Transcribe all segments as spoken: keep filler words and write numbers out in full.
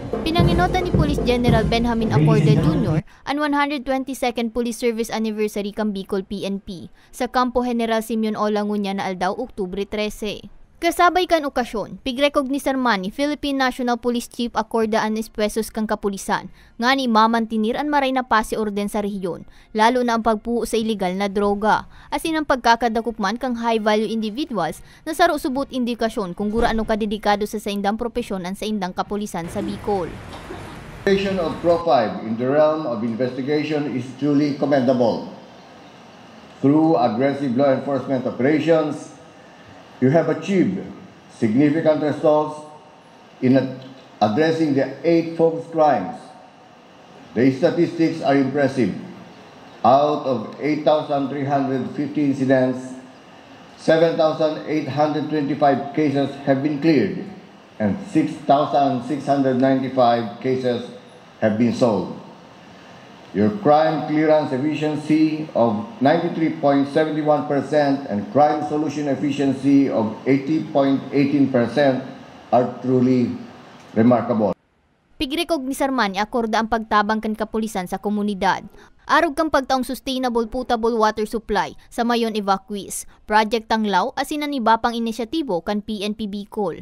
Pinangenotan ni Police General Benjamin Acorde Junior an one hundred twenty-second Police Service Anniversary kan Bicol P N P sa Kampo General Simeon O. Languña na aldaw, Oktubre trese. Kasabay kan okasyon, pigrekognisar man ni Philippine National Police Chief Acorde an espuwersos kan kapulisan ngani mamantener an maray na pasi orden sa rehiyon, lalo na an pagpuho sa ilegal na droga, asin an pagkakadakop man kan high-value individuals na saro subot indikasyon kun gurano kadedikado sa saindang propesyon an saindang kapulisan sa Bicol. Operation of PROFIBE in the realm of investigation is truly commendable. Through aggressive law enforcement operations, you have achieved significant results in ad- addressing the eight focus crimes. The statistics are impressive. Out of eight thousand three hundred fifty incidents, seven thousand eight hundred twenty-five cases have been cleared and six thousand six hundred ninety-five cases have been solved. Your crime clearance efficiency of ninety-three point seven one percent and crime solution efficiency of eighty point eighteen percent are truly remarkable. Pigrekognisar man ni Acorde an pagtabang kan kapulisan sa komunidad, arog kan pagtaong sustainable potable water supply sa mayon evacuees, Project Tanglaw asin an iba pang inisyatibo kan P N P Bicol.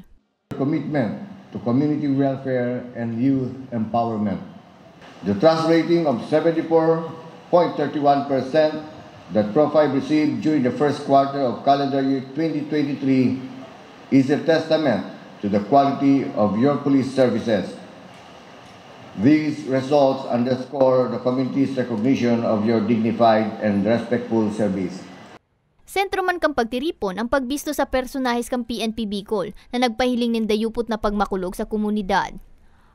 Commitment to community welfare and youth empowerment. The trust rating of seventy-four point thirty-one percent that PROFIBE received during the first quarter of calendar year twenty twenty-three is a testament to the quality of your police services. These results underscore the community's recognition of your dignified and respectful service. Sentro man kan pagtiripon an pagbisto sa personahes kan P N P Bicol na nagpahiling nin dayupot na pagmakulog sa komunidad.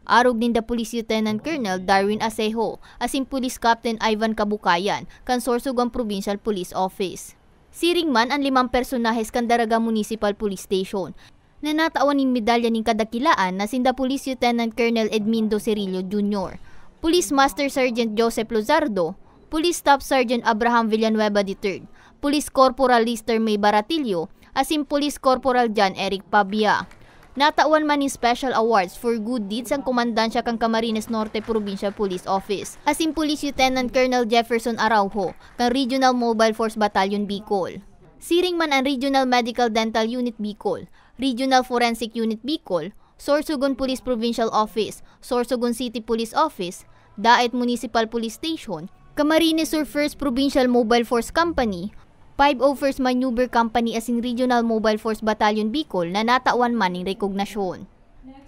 Arog ninda Police Lieutenant Colonel Darwin Acejo asin Police Captain Ivan Kabukayan kan Sorsogon Provincial Police Office. Siring man an limang personahes kan Daraga Municipal Police Station na natawan nin medalya nin kadakilaan na sinda Police Lieutenant Colonel Edmindo Cirillo Junior, Police Master Sergeant Joseph Luzardo, Police Staff Sergeant Abraham Villanueva the third, Police Corporal Lister May Baratillo, asin Police Corporal John Eric Pabia. Natawan man nin special awards for good deeds ang komandansya kan Camarines Norte Provincial Police Office, asin Police Lieutenant Colonel Jefferson Araujo kan Regional Mobile Force Battalion Bicol. Siring man an Regional Medical Dental Unit Bicol, Regional Forensic Unit Bicol, Sorsogon Police Provincial Office, Sorsogon City Police Office, Daet Municipal Police Station, Camarines Sur First Provincial Mobile Force Company, five oh first Maneuver Company asin Regional Mobile Force Battalion Bicol na natawan man nin rekognasyon.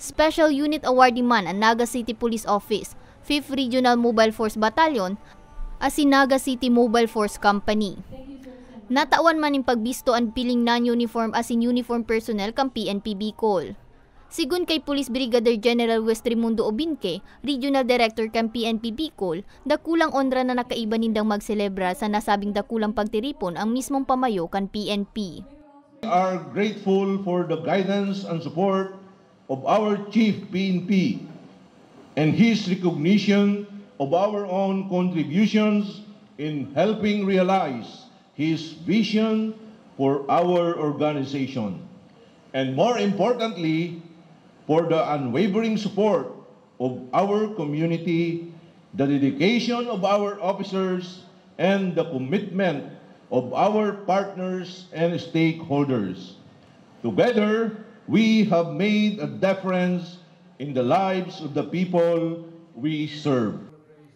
Special Unit Awardee man an Naga City Police Office, Fifth Regional Mobile Force Battalion, asin Naga City Mobile Force Company. Natawan man nin pagbisto an piling non-uniform asin uniform personnel kan P N P Bicol. Sigon kay Police Brigadier General Wes Raimundo Obinque, Regional Director kan P N P Bicol, dakulang onra na nakaiba nindang magselebra sa nasabing dakulang pagtiripon ang mismong pamayo kan P N P. We are grateful for the guidance and support of our Chief P N P and his recognition of our own contributions in helping realize his vision for our organization, and more importantly, for the unwavering support of our community, the dedication of our officers, and the commitment of our partners and stakeholders. Together, we have made a difference in the lives of the people we serve.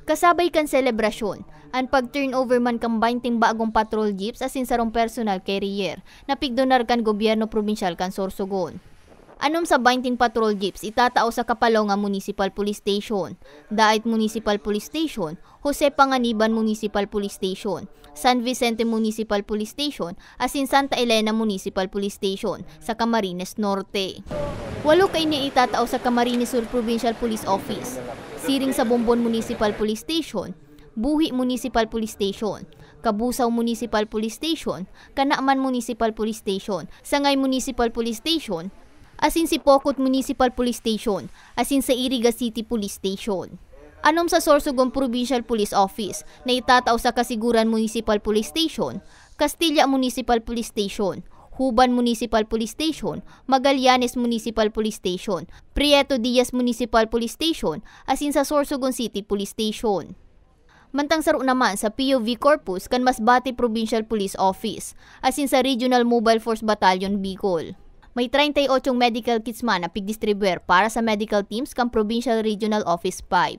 Kasabay kan selebrasyon, an pag-turnover man kan baynte bagong patrol jeeps asin sarong personal carrier na pigdonar kan gobyerno probinsyal kan Sorsogon. Anom sa baynte patrol jeeps itatao sa Capalonga Municipal Police Station, Daet Municipal Police Station, Jose Panganiban Municipal Police Station, San Vicente Municipal Police Station, asin Santa Elena Municipal Police Station sa Camarines Norte. Walo kaini itatao sa Camarines Sur Provincial Police Office, siring sa Bombon Municipal Police Station, Buhi Municipal Police Station, Cabusao Municipal Police Station, Canaman Municipal Police Station, Sangay Municipal Police Station, asin Sipocot Municipal Police Station, asin sa Iriga City Police Station. Anom sa Sorsogon Provincial Police Office na itatao sa Casiguran Municipal Police Station, Castilla Municipal Police Station, Cuban Municipal Police Station, Magallanes Municipal Police Station, Prieto Diaz Municipal Police Station, asin sa Sorsogon City Police Station. Mantang saro naman sa P O V Corpus kan Masbate Provincial Police Office, asin sa Regional Mobile Force Battalion Bicol. May treinta y ocho medical kits man na pigdistribuer para sa medical teams kan Provincial Regional Office five.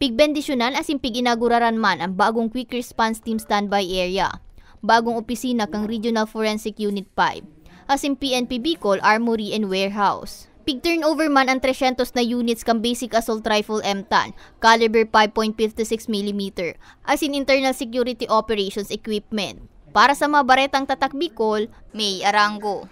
Pigbendisyonan asin pig-inaguraran man ang bagong Quick Response Team Standby Area, bagong opisina kan Regional Forensic Unit five, asin P N P Bicol Armory and Warehouse. Pig-turnover man ang tresyentos na units kan Basic Assault Rifle M ten, caliber five point fifty six millimeter, asin Internal Security Operations Equipment. Para sa mga baretang Tatak Bicol, May Arango.